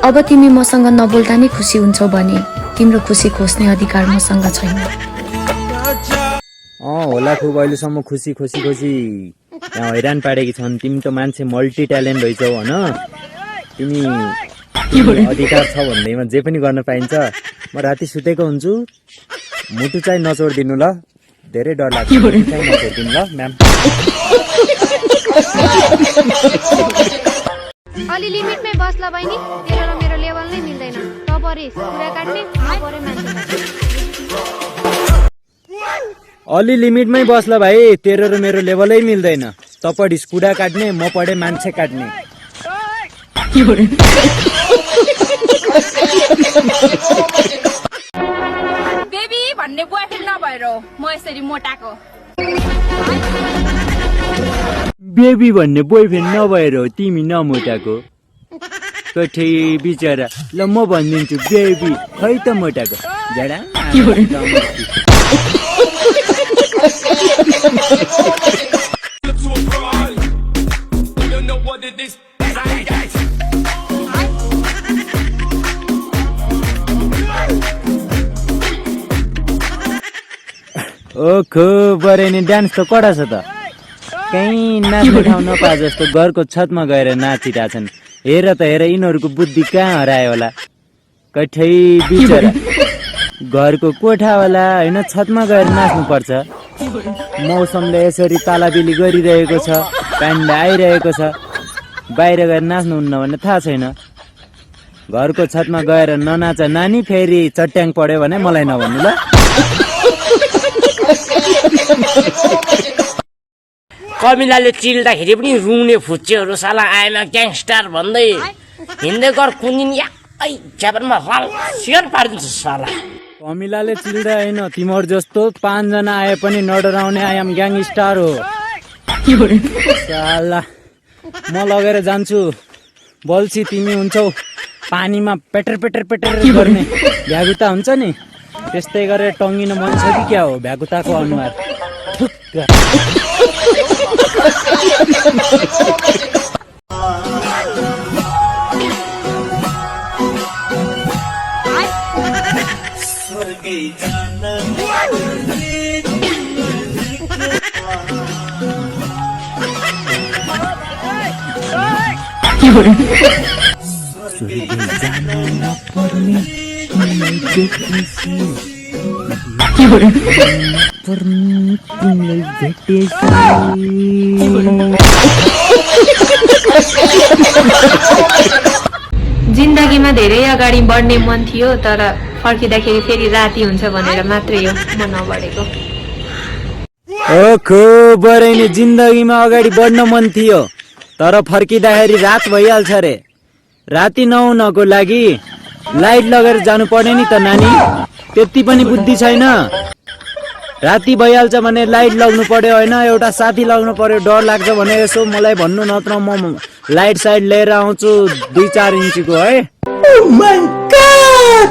अब तिमी मसँग नबोल्दा नै खुसी हुन्छौ भने तिम्रो खुसी खोज्ने अधिकार मसँग छैन। होला खुब अहिलेसम्म खुसी खुसी खुसी यहाँ हैरान पारेकी छन्। तिमी त मान्छे मल्टी ट्यालेन्ट भइछौ होइन। तिमी अधिकार छ भन्दैमा जे पनि गर्न पाइन्छ। म राति सुतेको हुन्छु, मुटु चाहिँ नचोडिदिनु ल, धेरै डर लाग्छ। मुटु चाहिँ नचोडिदिनु ल म्याम। अलि लिमिटमै बस ल बहिनी, तेरो र मेरो लेभल नै मिल्दैन। तपरिस कुरा काट्ने नपरे मान्छे। अलि लिमिटमै बस ल भाइ, तेरो र मेरो लेभलै मिल्दैन। त पढिस कुडा काट्ने, म पढे मान्छे काट्ने। बेबी भन्ने बोयफ्रेन्ड नभएर म यसरी मोटाको। बेबी भन्ने बोयफ्रेन्ड नभएर तिमी नमोटाको। कठै बिचरा। ल म भनिदिन्छु बेबी खै त मोटाको। जडा ओखो बरेनी डान्स त कडा छ त। कहीँ नाच्ने ठाउँ नपा जस्तो घरको छतमा गएर नाचिरहेछन्। हेर त हेर, यिनीहरूको बुद्धि कहाँ हरायो होला। कठै बिचरा। घरको कोठावाला होइन, छतमा गएर नाच्नु पर्छ। मौसमले यसरी तालाबिली गरिरहेको छ, पान्डा आइरहेको छ, बाहिर गएर नाच्नुहुन्न भन्ने थाहा छैन। घरको छतमा गएर ननाच नानी, फेरि चट्याङ पढ्यो भने मलाई नभन्नु ल। कमिलाले चिल्दाखेरि पनि रुङ्ने फुच्चेहरू साला आएमा ग्याङस्टार भन्दै हिँड्दै गर कुन्दिन च्यापनमा राल सियर पारिदिन्छ साला। कमिलाले चिल्दा होइन, तिमीहरू जस्तो 5 जना आए पनि नडराउने आई एम ग्याङस्टार हो साला। म लगेर जान्छु, बल्छी तिमी हुन्छौ पानीमा पेटर पेटर पेटर गर्ने भ्यागुता हुन्छ नि, त्यस्तै गरेर टङ्गिन मन छ कि क्या हो भ्यागुताको अनुहार। जिन्दगीमा धेरै अगाडि बढ्ने मन थियो, तर फर्किँदाखेरि फेरि राति हुन्छ भनेर मात्रै हो म नबढेको। ओखो बरैनी, जिन्दगीमा अगाडि बढ्न मन थियो तर फर्किँदाखेरि रात भइहाल्छ रे। राति नहुनको लागि लाइट लगेर जानु पर्ने नि त नानी, त्यति पनि बुद्धि छैन। राति भइहाल्छ भने लाइट लग्नु पर्यो होइन, एउटा साथी लग्नु पर्यो। डर लाग्छ भने यसो मलाई भन्नु, नत्र म लाइट साइड लिएर आउँछु 2-4 इन्चीको है। Oh my God!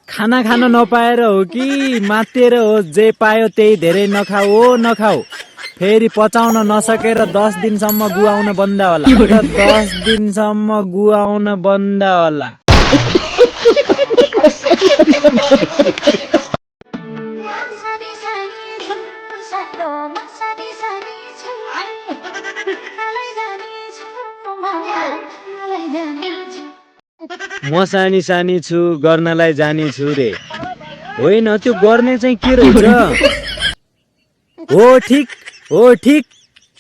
खाना खान नपाएर हो कि मातेर हो, जे पायो त्यही धेरै नखाऊ हो नखाऊ, फेरि पचाउन नसकेर 10 दिनसम्म गुवाउन बन्द होला। 10 दिनसम्म गुवाउन बन्द होला। म सानी सानी छु गर्नलाई जानी छु रे। होइन, त्यो गर्ने चाहिँ के रहेछ? हो ठिक हो ठिक,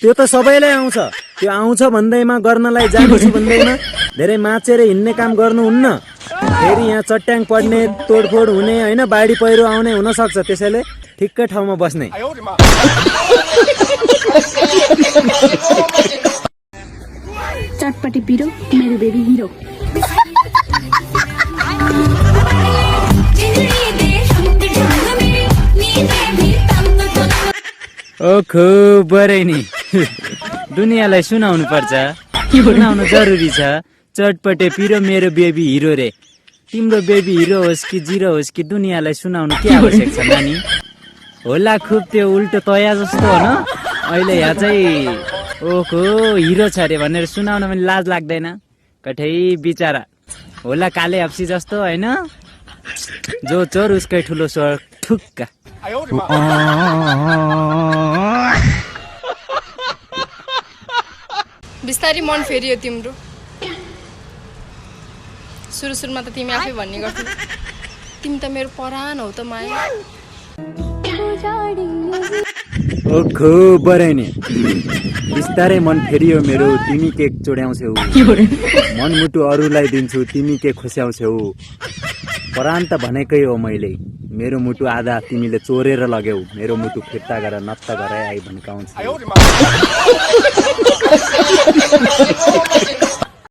त्यो त सबैलाई आउँछ। त्यो आउँछ भन्दैमा गर्नलाई जानी छु भन्दैमा धेरै माचेर हिँड्ने काम गर्नुहुन्न। फेरि यहाँ चट्याङ पड्ने, तोडफोड हुने होइन, बाढी पहिरो आउने हुन सक्छ। त्यसैले ठिक्कै ठाउँमा बस्ने। चटपटी पिरो मेरो बेबी हिरो। ओखो बरैनी, दुनियाँलाई सुनाउनु पर्छ, सुनाउनु जरुरी छ। चटपटे पिरो मेरो बेबी हिरो रे। तिम्रो बेबी हिरो होस् कि जिरो होस् कि दुनियाँलाई सुनाउनु के आवश्यक छ नानी? होला खुब त्यो उल्टो तया जस्तो हो न? अहिले यहाँ चाहिँ ओहो हिरो छ अरे भनेर सुनाउन पनि लाज लाग्दैन। कठै बिचारा होला काले हप्सी जस्तो होइन? जो चोर उसकै ठुलो स्वर ठुक्का। बिस्तारै मन फेरियो तिम्रो। सुरुमा त तिमी आफै भन्ने गर्थ्यौ तिमी त मेरो परान हौ त माया। ओखो बराइने बिस्तारै मन फेरियो मेरो, तिमी के चोड्याउँछौ? मनमुटु अरूलाई दिन्छु, तिमी के खुस्याउँछौ? परान त भनेकै हो मैले, मेरो मुटु आधा तिमीले चोरेर लग्यौ, मेरो मुटु फिर्ता गर नत्त गराइ आई भन्काउँछु।